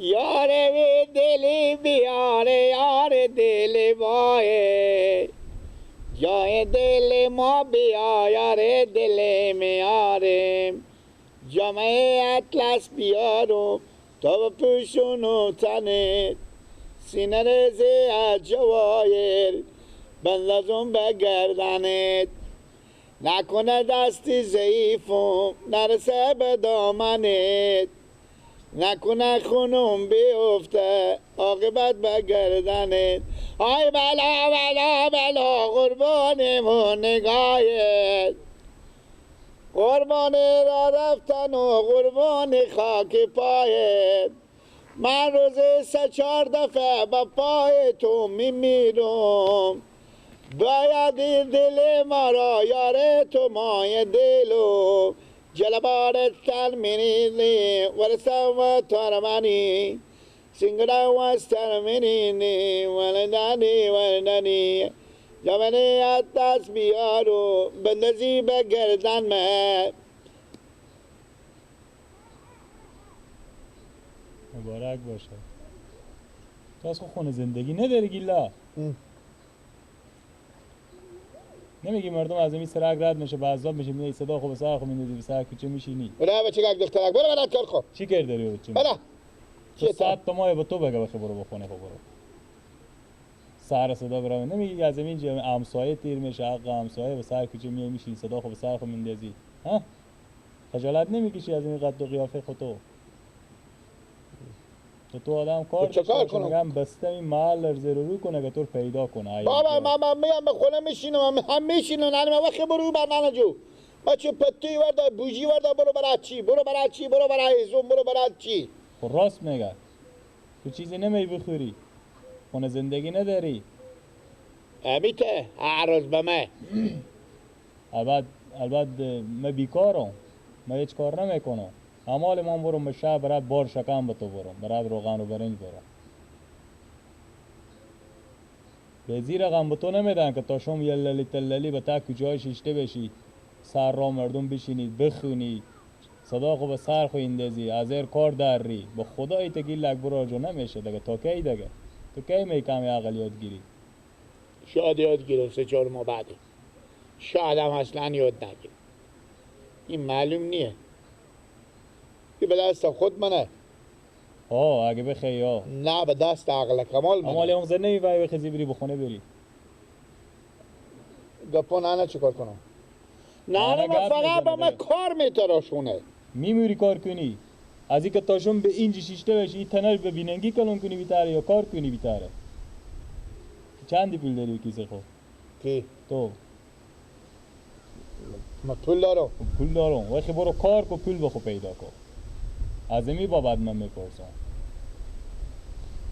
یاره وی دلی بیاره یار دل وای جای دل ما بیا یار دل میاره جامعه اطلس بیارم تا بپوشونم تنت سینه رزه از جوایر بندازم به گردنت نکنه دستی ضعیفم نرسه به دامنت نکنه خونم بیفته عاقبت به گردنت آی بلا بلا بلا قربانمون نگاهت قربان را رفتن و قربان خاک پایت من روز 3-4 دفعه به پای تو میمیرم باید دل ما را یار تو مای دلو جلبار تن منینی ورسم و تارمانی سنگرا وستر منینی ولدانی ولدانی جمعنی اتاس بیارو بندازی به گردن من. مبارک باشه. تو از خونه زندگی نداری گیلا. نمیگی مردم از این سرک رد میشه به عذاب میشه میگه صدا خوب سر خو میندازی به سر کوچه میشینی. برو بچه یک دخترک برو برات کار خو. چی کار داری بچه؟ برو. چه 100 تا ماه با تو بگه بخی برو بخونه خو برو. سر صدا برو نمیگی از این جمع همسایه تیر میشه حق همسایه به سر کوچه میای میشینی صدا خو به سر خو میندازی. ها؟ خجالت نمیکشی از این قد و قیافه خودتو؟ تو آدم کار چه کنم؟ میگم بسته این محل رو کنه که تو پیدا کنه. بابا من میام به خونه میشینم هم میشینم نه من وقت برو بر نانا جو بچه پتی وردا بوجی وردا برو برای چی برو برای چی برو برای زوم برو برای چی. خب راست میگه تو چیزی نمی بخوری خونه زندگی نداری. امیته عرض به من. البته من بیکارم من هیچ کار نمیکنم. امال من برم به شهر برات بار شکم به تو برم برات روغن و برنج برم به زیر رقم به تو نمیدن که تا شم یللی تللی به تا کجای شیشته بشی سر را مردم بشینید بخونی صدا خو به سر خو اندازی از ایر کار دری به خدای تگی لگ برا جو نمیشه دیگه. تا کی دیگه تو کی میکم عقل یاد گیری؟ شاید یاد گیرم 3-4 ماه بعدی شاید هم اصلا یاد نگیرم این معلوم نیه. به دست خود منه. آه اگه بخی یا نه به دست عقل کمال منه. امال اون زن نمیبری بخیزی بری بخونه بری گپو نه نه چیکار کنم؟ نه نه من فقط به من کار میتراشونه. میمیری کار کنی از اینکه تاشون به اینجی شیشته بشی این تنش به بیننگی کلون کنی بیتره یا کار کنی بیتره. چندی پول داری کیسه خود؟ کی؟ تو. من پول دارم. پول دارم وقتی برو کار کو پول بخو پیدا کن. از امی بابت من میپرسم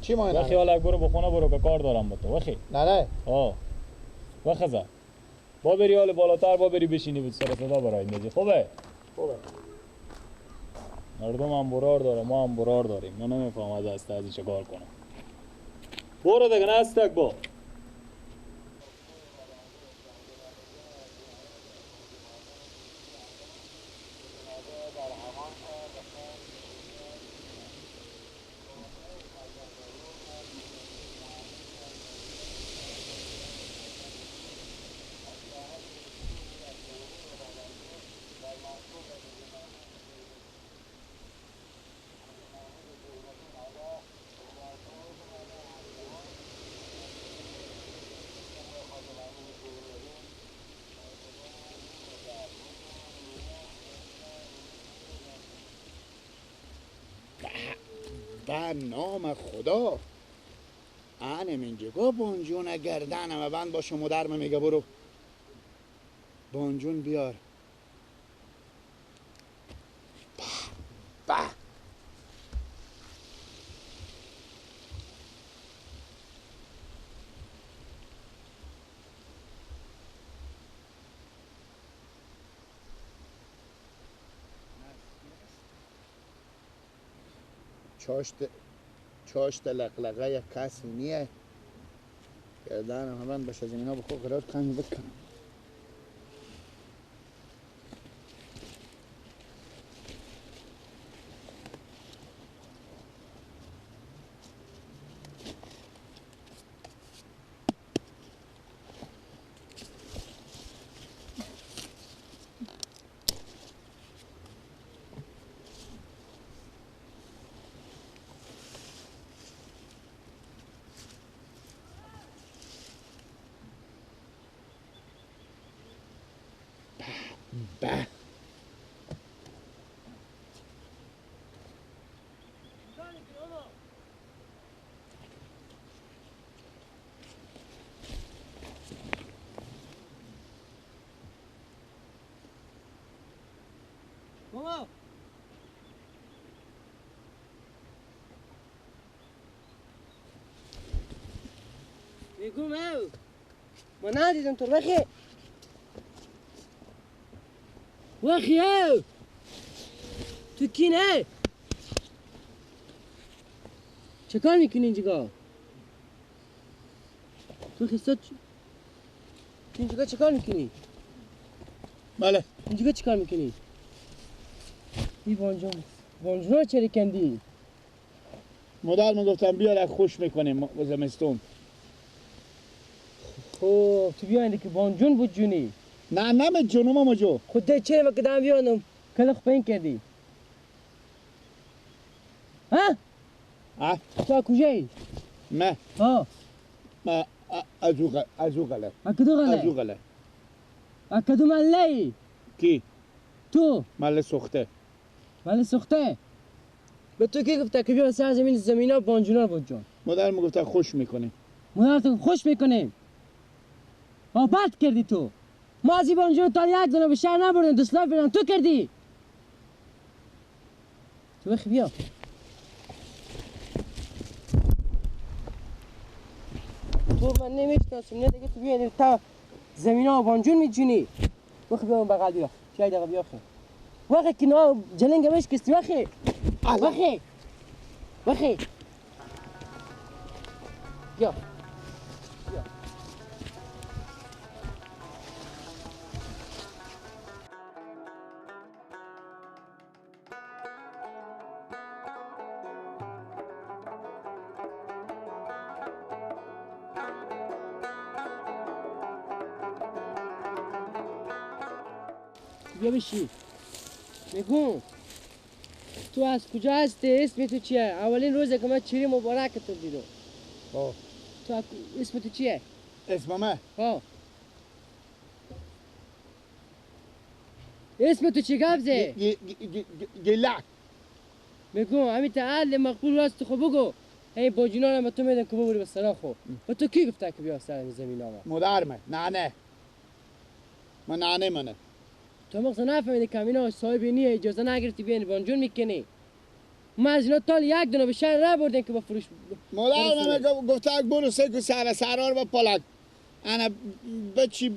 چی مایه؟ وخی حالا برو بخونه برو که کار دارم با تو وخی نه نه آه وخزا با بری حال بالاتر با بری بشینی به سر صدا برای اندازی. خوبه؟ خوبه. مردم هم برار داره ما هم برار داریم. من نمیفهم از دست از چه کار کنم. برو دیگه نستک با به نام خدا انم اینجا گو بونجون گردنم بند باشه مادرم میگه برو بونجون بیار. به چاشت لقلقه یک کسی نیه گردنم هم باشه از اینا بخور قرار کنم بکنم. بابا میگم او ما ندیدم تو وخی وخی او تو کی نه؟ چه کار میکنی اینجا؟ تو خسته تو اینجا چه کار میکنی؟ بله اینجا چه کار میکنی؟ ای بانجان بانجان چرا کندی؟ مادر میگفتم بیا خوش میکنیم زمستون. خب تو بیا اینده که بانجون بود جونی. نه نه جونم ماما جو. خود چرا وقت بیانم کلخ پین کردی؟ ها؟ ها؟ تو کجایی؟ نه. ها؟ ما از او غله. از کدو غله؟ از او غله. از کدو مله؟ کی؟ تو؟ مله سوخته. مله سوخته؟ به تو کی گفته که بیا سر زمین زمینا بانجونا بود جون؟ مادر میگفته خوش میکنیم. مادر تو خوش میکنیم. آ بد کردی تو. ما از این بانجونا تا یک دونه به شهر نبردیم دسلاف بردن تو کردی. تو بخی بیا. تو من نمیشناسم نه دیگه تو بیا تا زمینا بانجون میجونی. بخی بیا اون بغل بیا. چای دقیقه بیا خی. وخی که نه جلنگ مشکستی وخی. وخی. وخی. بیا. بیا. بیا بشی. میگم تو از کجا هستی؟ اسم تو چیه؟ اولین روزه که من چیری مبارک تو دیدم. آه. تو اسم تو چیه؟ اسم من؟ ها. اسم تو چی قبضه؟ گلک. میگم همین تعال مقبول راست خو بگو. این باجینا رو تو میدم که ببری به سرا خو. به تو کی گفته که بیا سر زمین آقا؟ مادر من. نه نه. من نه منه. تو مغز نفهمیدی که اینا صاحب نیه اجازه نگرفتی بیانی بانجون میکنی. ما از اینا تا یک دونه به شهر نبردیم که با فروش. مادر من گفته برو سه سر سرار و پالک. انا بچی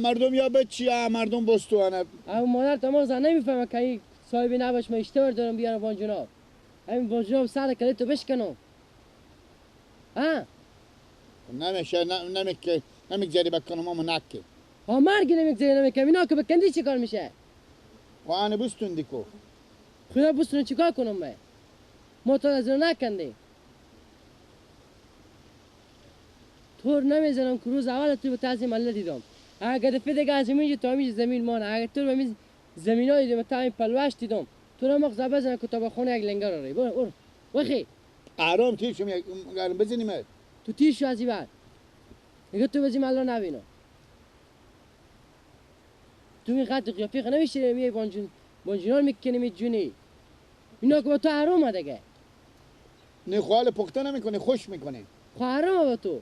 مردم یا بچی مردم بستو انا. او مادر تو مغز نمیفهمه که این صاحب نباش من اشتباه دارم بیارم بانجونا. همین بانجونا سر کلی تو بشکنم. ها؟ نمیشه نمیگذاری بکنم اما نکه. ها مرگ نمیگذاری نمیکنم اینا که بکندی چی کار میشه؟ و انا بستون دیکو. خدا بستون چیکار کنم من؟ ما تا از اینا نکندیم. طور نمیزنم که روز اول تو به تعظیم الله دیدم. اگر دفعه دیگه از اینجا تا همین زمین مان اگر تو به همین زمین ها دیدم تا همین پلوش دیدم تو رو مغزه بزنم که تا به خونه یک لنگر آری. برو برو وخی. آرام تیشم یک بزنیم. تو تیشو از این بعد. دیگه تو بزنیم الله نبینم. تو این قد قیافه نمیشه میای بانجون بانجونا میکنی میجونی. اینا که با تو حرام دیگه. نه خال پخته نمیکنی خوش میکنی. خو حرام با تو.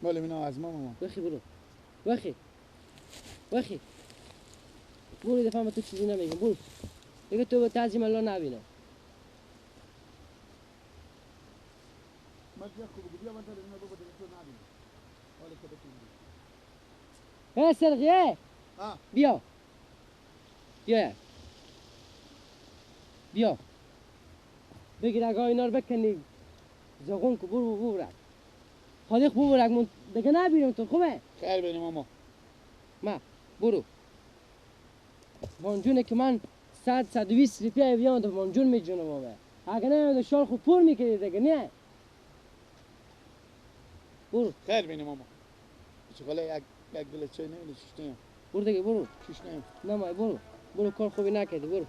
مال اینا از ما ماما. وخی برو. وخی. وخی. برو دفعه ما تو چیزی نمیگم برو. دیگه تو به تعظیم الله نبینم. ما بیا خوب بیا من تو اینا بابا دیگه تو نبینم. حالا که بتونی. ای سرقیه. بیا. بیا. بیا. بگیر اگه اینا رو بکنی زغون که برو ببرک. خالق ببرک من دیگه نبینم تو خوبه؟ خیر بینیم ماما. ما برو. بانجونه که من 100 120 روپیه بیام تو بانجون میجونم ماما. اگه نه شال خو پور میکردی دیگه نه. برو. خیر بینیم ماما. چه یک گله چای نمیده چیش نیم. برو دیگه برو. چیش نیم. نه ما برو. برو کار خوبی نکردی برو.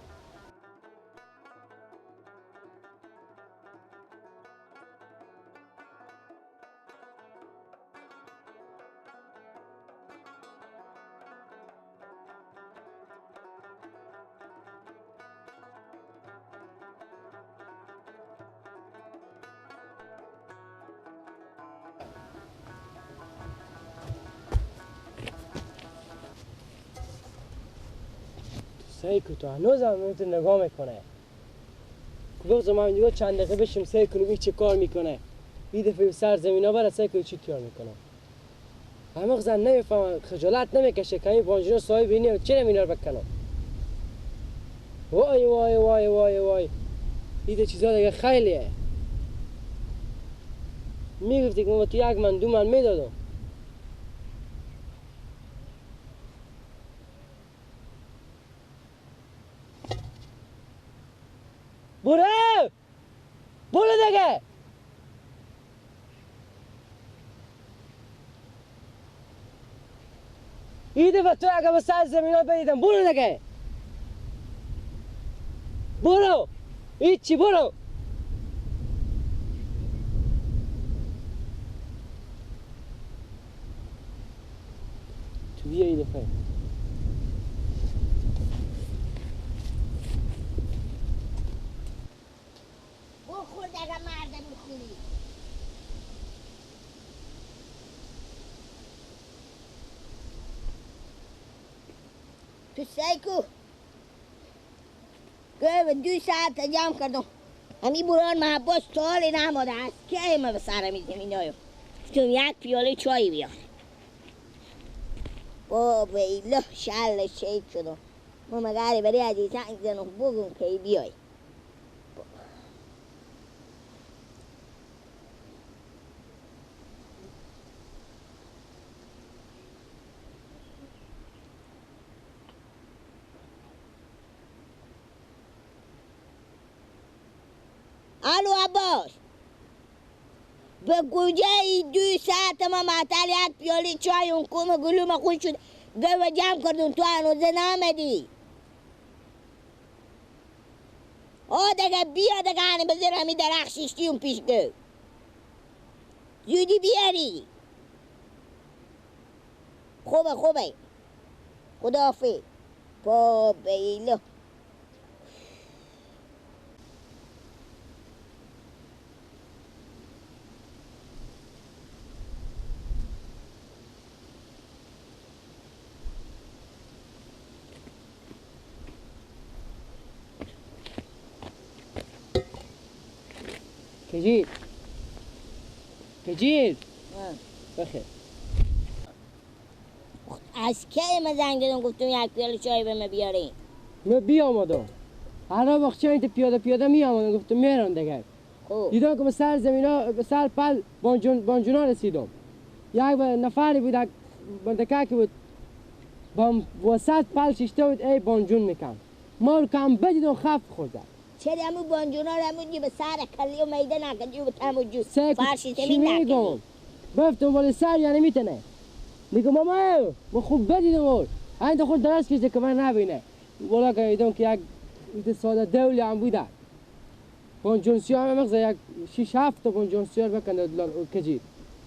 سعی کن تو هنوز هم میتونه نگاه میکنه. بگذار من دیگه چند دقیقه بشیم سعی کنیم این چه کار میکنه. این دفعه سر زمینا بره سعی کنیم چی کار میکنه. همه زن نمیفهمه، خجالت نمیکشه که این بانجونا صاحب اینه چرا اینا رو بکنم. وای وای وای وای وای این چیزا دیگه خیلیه. میگفتی که من تو یک من دو من میدادم. برو برو دیگه. این دفعه تو اگه به سر زمین ها بدیدم برو دیگه، برو هیچی برو. تو بیا این دفعه. بخور دیگه مرد میخوری. تو سعی کو که 2 ساعت جمع کردم. همین بران محباس تال نماده است که ما به سر میزیم اینایو. تو یک پیاله چای بیار. بابا ایله شل شید شدم. ما مگری برای عزیزان زنم بگم که بیای. الو عباس، به کجایی 2 ساعت ما معطل یک پیاله چای اون کم گلوم خوش شد گوه جمع کردم تو هنوز نامدی. آه دیگه بیا دیگه هنه بذار همی درخت شیشتی اون پیش گو زودی بیاری. خوبه خوبه خداحافظ. بابا ایله کجیل کجیل بخیر. از کی من زنگ زدم گفتم یک پیاله چای به من بیارین؟ من بیامدم. هر وقت چای پیاده پیاده می آمدم گفتم میرم دیگه. دیدم که به سر زمینا به سر پل بانجونا رسیدم. یک نفری بود بندکه که بود با وسط پل شیشته بود ای بانجون میکن. ما رو کم بدیدم خف خوردم. چرا همون بانجونا رو همون به سر کلی و میده نکردی و به تم و جوز فرش زمین نکردی؟ بفتم بالا سر یعنی میتونه. میگم ماما ما خوب بدیدم اون این خود درست کشیده که من نبینه. والا که دیدم که یک ساده دولی هم بوده. بانجون سیاه هم مغزه یک 6-7 تا بانجون سیاه بکنده کجی.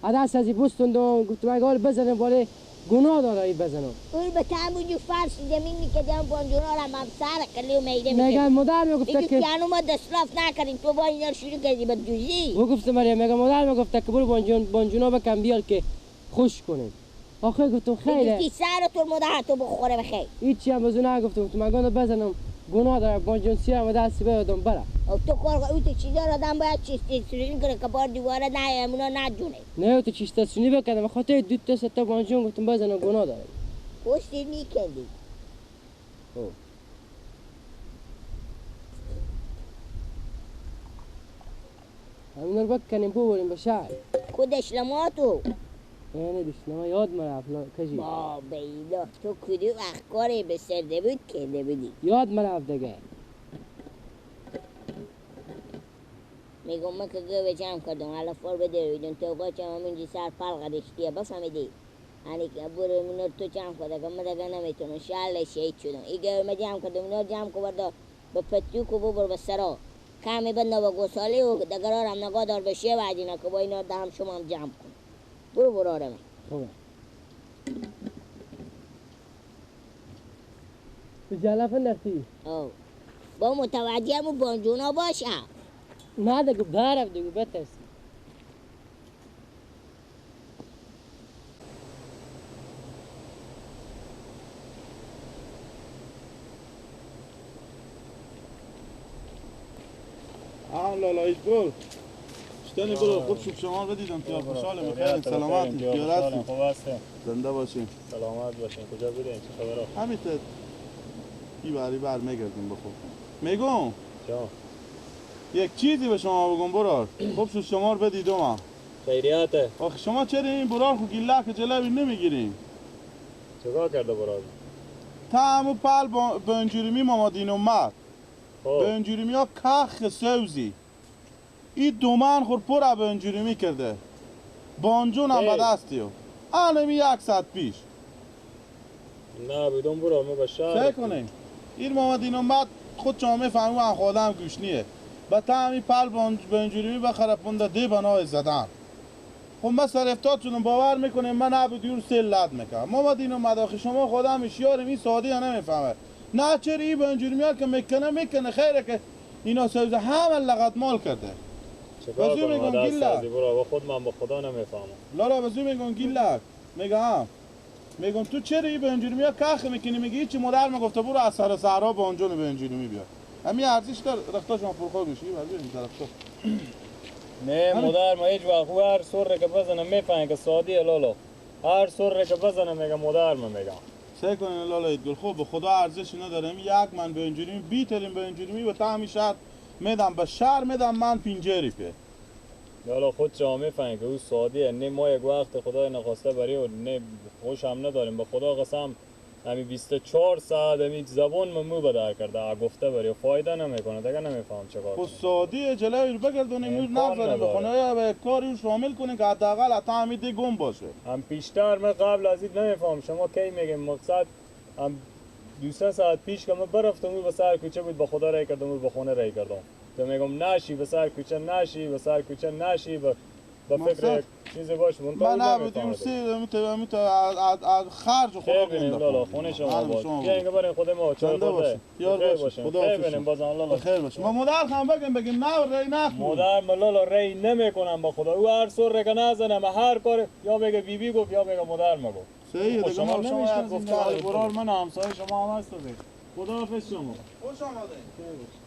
دست از این بستوندم گفتم اگه حال بزنم بالا گناه داره این بزنم. اون به تموجو فرش زمین میکردم بانجونا رو هم سر کلی و میده میکردم. میگم مادر میگفته که پیانو ما دستلاف نکردیم تو با اینا شروع کردی به دوزی. او گفت مریم میگم مادر میگفته که برو بانجونا بکن بیار که خوش کنیم. آخه گفتم خیلی گفتی سر تو مادر تو بخوره بخیر. هیچی هم از اون نگفتم گفتم من بزنم گناه داره بانجون سیاه هم دستی بدم بره. تو کار او تو چیزا رو آدم باید چیستسونی کنه که بار دوباره نه اونا نجونه. نه تو چیستسونی بکنم خاطر 2 تا 3 تا بانجون گفتم بزنم گناه داره. پشتی میکندی. همینا رو بکنیم ببریم به شهر. خودش لما تو. نه دشنما یاد مرفت کجی. بابا ایلا تو کدوم اخکاری به سرده بود کرده بودی؟ یاد مرفت دیگه. میگم من که گوه جمع کردم حالا فور بده رویدون تو باچم همینجی سر پل قدشتیه بفهمیدی؟ یعنی که برو اونا تو جمع کرده که من دیگه نمیتونم شل شهید شدم. ای گوه من جمع کردم اونا جمع کرده به پتوک و ببر به سرا کمی بنده به گساله و دگرار هم نگاه دار به شیه و اینا که با اینا دهم شما هم جمع کن. برو برو آرمه. خوبه. به جلف انداختی؟ آه. با متوجه همون بانجونا باشم. نه دیگه برف دیگه بترسی. آه لالایت گل. شتنی برو خوب شد شما رو دیدم که خوشحالم بخیر سلامتی پیارستی خوب هستین زنده باشین سلامت باشین. کجا بودین چه خبره؟ همین ای بر میگردیم بخور میگم جان یک چیزی به شما بگم برار خوب شد شما رو بدیدم. خیریته آخه شما چرا این برار خو گیله که جلوی نمیگیریم؟ چیکار کرده برار؟ تا همو پل بنجوریمی مامادین اومد بنجوریمی ها کخ سوزی این دومن خور پر بنجوریمی کرده بانجون هم به دستیو المی 1 ساعت پیش نه بیدون برو ما به شهر سه کنیم این مامادین اومد خود شما میفهمی و خودم گوشنیه به تا همی پل بنجوریمی بخره پونده دی بنای زدن. خب من سر افتاد شدم باور میکنیم من نبود یور سه لد میکنم مامادین اومد. آخه شما خودم اشیارم این ساده ها نمیفهمه نه چرا این بنجوریمی ها که میکنه خیره که اینا سوزه همه لغت مال کرده. چیکار کنم دست ازی برو خود من با خدا نمیفهمم. لالا بزو میگم گیلک میگم میگم تو چرا این بنجوریمی ها کخ میکنی؟ میگه هیچی مادر میگفته برو از سر صحرا بانجون بنجوریمی بیار. همین ارزش داره رختا شما پرخوار میشی بعد این طرف نه مادر ما هیچ وقت هر سر که بزنم میفهمه که سادیه لالا هر سر که بزنم میگه مادر ما میگم سعی کنین لالا ایدگل. خب به خدا ارزش نداره. یک من بنجوریمی بیترین بنجوریمی به طعم شهر میدم به شهر میدم من پینجری پی لالا خود شما میفهمه که او سادیه. نه ما یک وقت خدای نخواسته بری و نه خوش هم نداریم به خدا قسم همی 24 ساعت همی زبان ممو بدر کرده گفته بری و فایده نمیکنه دیگه نمیفهم چه کار. خب سادیه جلوی رو بگردونیم اون نذاریم به خونه یا به کاری شامل کنیم که حداقل حتی همی دی گم باشه. هم پیشتر من قبل از این نمیفهم شما کی میگیم مقصد هم 2-3 ساعت پیش که من برفتم او به سر کوچه بود به خدا رای کردم او به خونه رای کردم تو میگم نشی به سر کوچه نشی به سر کوچه نشی به فکر چیزی باش من نبودیم سی میتو از خرج خدا ببینیم لالا خونه شما بود بیاین که بریم خود ما چای خورده یار باشه خدا ببینیم بازم لالا خیر باشه. ما مادر هم بگم نه ری نکن مادر ما لالا ری نمیکنم با خدا او هر سر که نزنم هر کار یا بگه بیبی بی گفت یا بگه مادر ما گفت صحیح دیگه. ما شما گفتم برار من همسایه شما هم هست. خدا حافظ شما. خوش آمدید.